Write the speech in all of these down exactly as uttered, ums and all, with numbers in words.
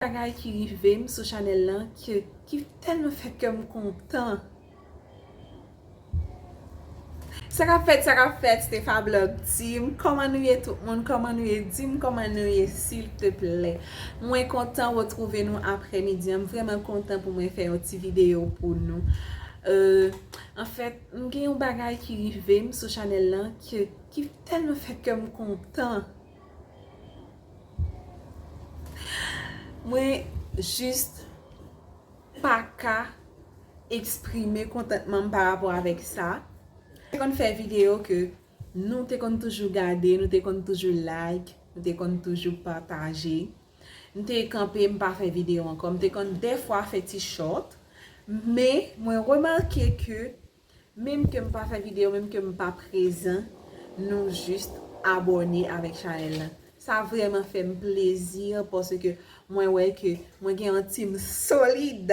Bagay ki rive m sou chanèl lan ki, ki tèlman fè kè m kontan. Sa k ap fèt, sa k ap fèt, Stefa Blog Team. Kòman nou ye tout moun? Kòman nou ye? Di m kòman nou ye, silteplè. Mwen kontan retwouve nou aprèmidi an. M vrèman kontan pou mwen fè yon ti videyo pou nou. Euh, anfèt, m gen yon bagay ki rive m sou chanèl lan ki, ki tèlman fè kè m kontan. Mwen jis pa ka eksprime kontantman m pa rapò avèk sa. Te konn fè videyo ke nou te konn toujou gade, nou te konn toujou like, nou te konn toujou pataje. M te kanpe, m pa fè videyo ankò. M te konn dèfwa fè ti short. Men, mwen remake ke menm ke m pa fè videyo, menm ke m pa prezan, nou jis abòne avèk chanèl lan. Sa vrèman fè m plezi paske mwen wè ke mwen gen yon team solid.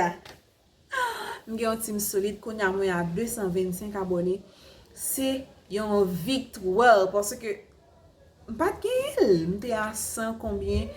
M gen yon team solid, kounye a mwen a de san vennsenk abòne. Se yon viktwa paske m pa t genyen l. M te a san konbyen.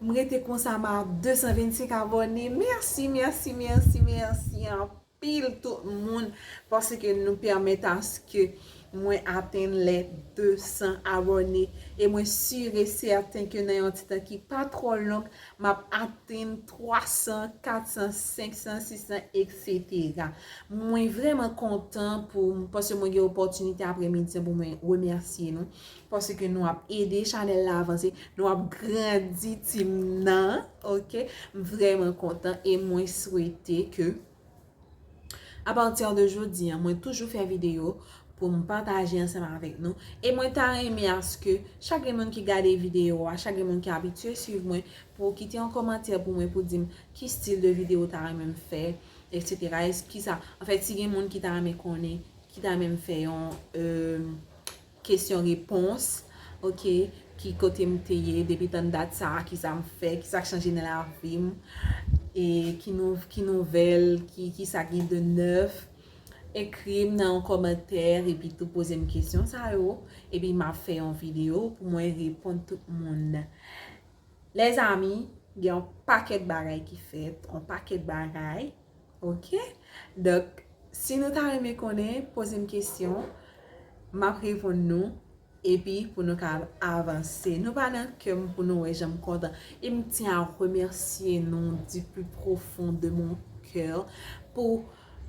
M rete konsa, m a de san vennsenk abòne. Mèsi, mèsi, mèsi, mèsi anpil tout moun paske nou pèmèt aske mwen atenn lè de san abòne. E mwen si e sèten ke nan yon ti tan ki pa twò long, m ap atenn twa san, kat san, senk san, sis san, etsetera. Mwen vrèman kontan pou, paske mwen gen opòtinite aprèmidi an pou mwen remèsye nou. Paske nou ap ede chanèl la avanse, nou ap grandi team nan, oke? M vrèman kontan e mwen swete ke apati de jodi an, mwen toujou fè videyo pou m pataje ansanm avèk nou. E mwen ta renmen aske chak gen moun ki gade videyo a, chak gen moun ki abitye swiv mwen, pou kite yon kòmantè pou mwen, pou di m ki stil de videyo w ta renmen m fè, etsetera. Èske kisa, anfèt, si gen moun ki ta renmen konnen, ki ta renmen m fè yon, euh, kesyon repons, oke, ki kote m te ye depi tann dat sa, kisa m fè, kisa k chanje nan lavi m, e ki nou, ki nouvèl, ki, kisa gen de nèf, ekri m nan yon kòmantè, epi tou poze m kesyon sa yo, epi m ap fè yon videyo pou mwen reponn tout moun. Lèzami, gen yon pakèt bagay ki fèt, yon pakèt bagay, oke? Donk, si nou ta renmen konnen, poze m kesyon, m ap reponn nou, epi pou nou ka avanse. Nou pa nan kè m pou nou wè jan m kontan. E m tyen a remèsye nou du plus profond de mon cœur pou,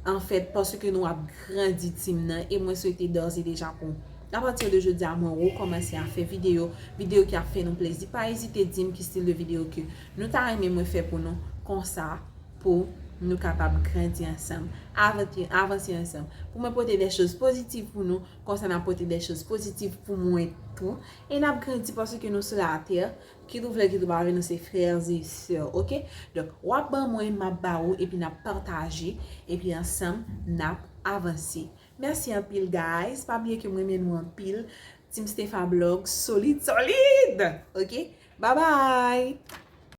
anfèt, paske nou ap grandi team nan. E mwen swete d'ores et déjà pou, apati de jodi a, mwen rekòmanse a fè videyo, videyo ki ap fè nou plezi. Pa ezite di m ki stil de videyo ke nou ta renmen mwen fè pou nou, konsa pou nou kapab grandi ansanm, avanse, avanse ansanm. Pou mwen pote de choz pozitiv pou nou, konsa n ap pote de choz pozitiv pou mwen tou. E n ap grandi paske nou sou latè, kit ou vle, kit ou pa vle, nou se frè e sè, oke? Donk, w ap ban mwen, m ap ba ou, epi n ap pataje, epi ansanm, n ap avanse. Mèsi anpil, guys. Pa bliye ke m renmen nou anpil. Team Stefa Blog, solid, solid! Oke? Bye bye!